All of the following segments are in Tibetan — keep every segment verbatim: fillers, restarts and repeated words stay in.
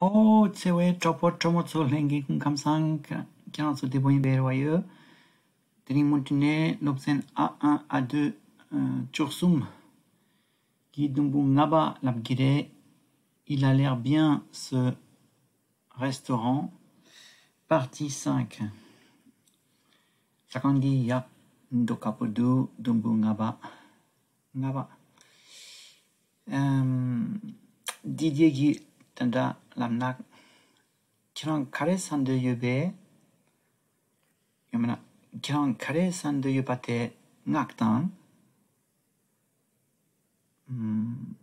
ཨོ་ཚེ་བའི་གྲོགས་པོ་གྲོགས་མོ་ཚོ་ལྷན་རྒྱས་སྐུ་ཁམས་བཟང་། ཁྱེད་རང་ཚོ་བདེ་པོ་ཡིན་པའི་རེ་བ་ཡོད། དེ་རིང་མུ་མཐུད་ནས་སློབ་ཚན་ཨ་ཨན་ཨ་དུ་བཅུ་གསུམ་གྱི་དུམ་བུ་ལྔ་པ་ལབ་ཀྱི་རེད། Il a l'air bien ce restaurant. Partie cinq. ཟ་ཁང་འདི་ཡག་འདུག་ཁག་པོ་འདུག་དུམ་བུ་ལྔ་པ། ལྔ་པ། ཨམ། Didier གིས་དེ་འདྲ་ལབ་ན། ཁྱེད་རང་ག་རེ་ཟ་འདོད་ཡོད་པས། ཡང་མིན་ན། ཁྱེད་རང་ག་རེ་ཟ་འདོད་ཡོད་པ་དེ་མངགས་དང་། ཨམ།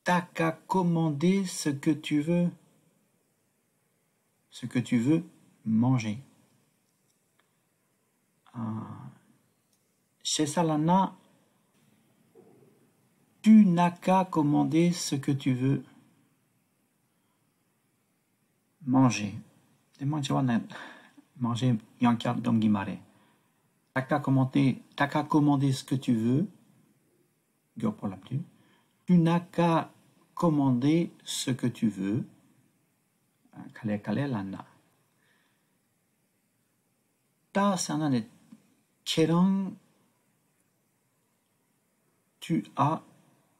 T'as qu'à commander ce que tu veux. Ce que tu veux manger. ཨ། ཞེ་ས་ལབ་ན། Tu n'as qu'à commander ce que tu veux manger. དེ་མང་ཆེ་བ་ནི་manger ཡང་བསྐྱར་འདོན་གྱི་མ་རེད། T'as qu'à commander, t'as qu'à commander ce que tu veux. མགྱོགས་པོ་ལབ་དུས། Tu n'as qu'à commander ce que tu veux. ཨ། ག་ལེ་ག་ལེ་ལབ་ན། T'as ཟེར་ན་ནི་ཁྱེད་རང་། Tu as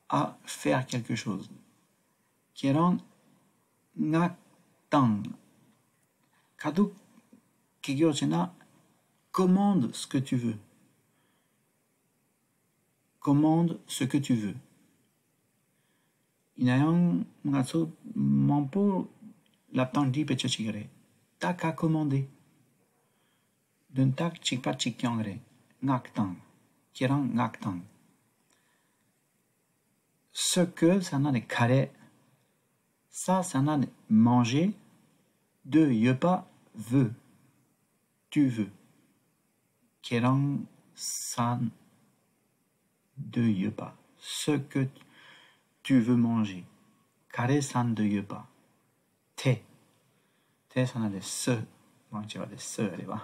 à faire quelque chose. ཁྱེད་རང་མངགས་དང་། ཁ་ཐུག་གི་མགྱོགས་བྱས་ན། Commande ce que tu veux. Commande ce que tu veux. ཡིན་ན་ཡང་ང་ཚོ་མང་པོ་ལབ་སྟངས་འདི་བེད་སྤྱོད་བྱེད་ཀྱི་རེད། T'as qu'à commander. དོན་དག་གཅིག་པ་གཅིག་རྐྱང་རེད། མངགས་དང་། ཁྱེད་རང་མངགས་དང་། Ce que ཟེར་ན་ནི་ག་རེ། ཟ་ཟེར་ན་ནི་manger. འདོད་ཡོད་པ། Veux. Tu veux. ཁྱེད་རང་ཟ་འདོད་ཡོད་པ། Ce que tu veux manger. ག་རེ་ཟ་འདོད་ཡོད་པ། དེ། དེ་ཟེར་ན་དེ་ce། མང་ཆེ་བ་དེ་ce རེད་པ།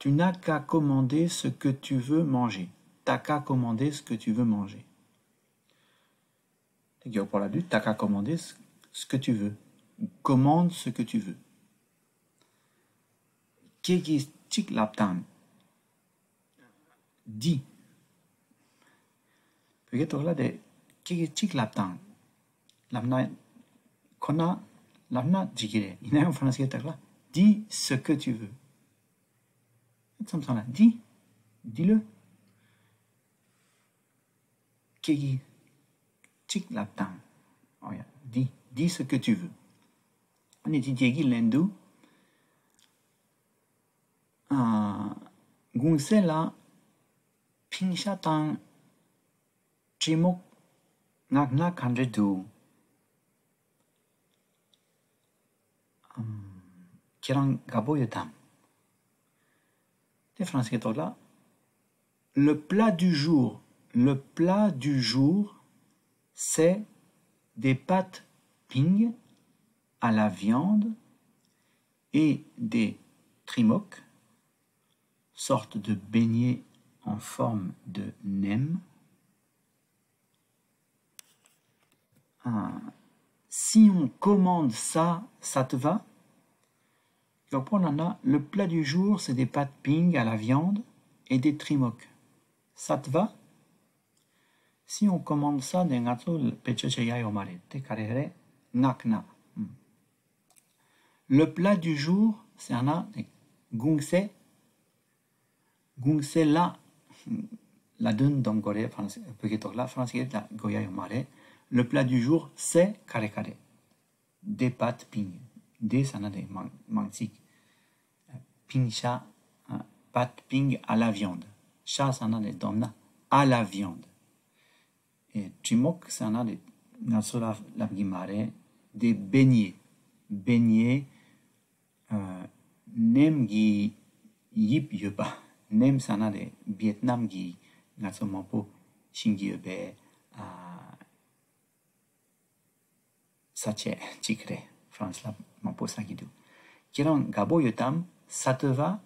Tu n'as qu'à commander ce que tu veux manger. T'as qu'à commander ce que tu veux manger. དེ་མགྱོགས་པོ་ལབ་དུས། T'as qu'à commander ce, ce que tu veux. Commande ce que tu veux. ཁྱེད་ཀྱིས་གཅིག་ལབ་དང་། འདི། བོད་སྐད་ཐོག་ལ་དེ། ཁྱེད་ཀྱིས་གཅིག་ལབ་དང་། ལབ་ན། ཁོ་ན། ལབ་ན་འགྲིག་གི་རེད། ཡིན་ན་ཡང་ཧྥ་རན་སི་སྐད་ཐོག་ལ། Dis ce que tu veux. མཚམས་མཚམས་ལ། འདི། འདི་ལོས། ཁྱེད་ཀྱིས་གཅིག་ལབ་དང་། ཨོ་ཡ། Dis, dis ce que tu veux. ཨ་ནི་དེ་རྗེས་ཀྱི་ལན་དུ། ཨ། གུང་སེང་ལ་ཕིང་ཤ་དང་ཀྲི་མོག་མངགས་ན་ག་འདྲ་འདུག་ཨམ། ཁྱེད་རང་དགའ་པོ་ཡོད་དམ། དེ་ཧྥ་རན་སི་སྐད་ཐོག་ལ། Le plat du jour, le plat du jour, c'est des pâtes ping à la viande et des trimoks, sorte de beignet en forme de nem. Ah, si on commande ça, ça te va? Le plat du jour, c'est des pâtes ping à la viande et des trimoks. Ça te va? Si on commande ça, ནི་ང་ཚོ་བེད་སྤྱོད་བྱེད་ཡ་ཡོད་མ་རེད། དེ་ག་རེ་རེད། མངགས་ན། ཨུམ། Le plat du jour ཟེར་ན་ནི་གུང་སེང་། གུང་སེང་ལ། ལ་དོན་འདོན་དགོས་རེད། ཧྥ་རན་སི། བོད་སྐད་ཐོག་ལ། ཧྥ་རན་སི་སྐད་ལ་དགོས་ཡ་ཡོད་མ་རེད། Le plat du jour, c'est ག་རེ་ག་རེ། Des pâtes ping. Des ཟེར་ན་དེ་མང་མང་ཚིག ping ཤ། pâtes ping à la viande. ཤ་ཟེར་ན་དེ་བསྡོམས་ན་à la viande. ཨེ། trimoks ཟེར་ན་དེ་ང་ཚོ་ལ་ལབ་ཀྱི་མ་རེད། Des beignets. Beignet. ཨ། nem གི་དབྱིབས་ཡོད་པ། Nem ཟེར་ན་དེ་བིེད་ནམ་གྱི་ང་ཚོ་མང་པོ་ཤེས་ཀྱི་ཡོད་པའི། ཨ། ས་ཆ་གཅིག་རེད། ཧྥ་རན་སི་ལ་མང་པོ་ཟ་གི་འདུག་ཁྱེད་རང་དགའ་པོ་ཡོད་དམ། Ça te va?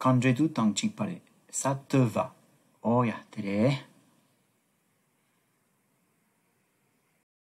ག་འདྲ་འདུག་དང་གཅིག་པ་རེད། Ça te va. ཨོ་ཡ། དེ་རེད།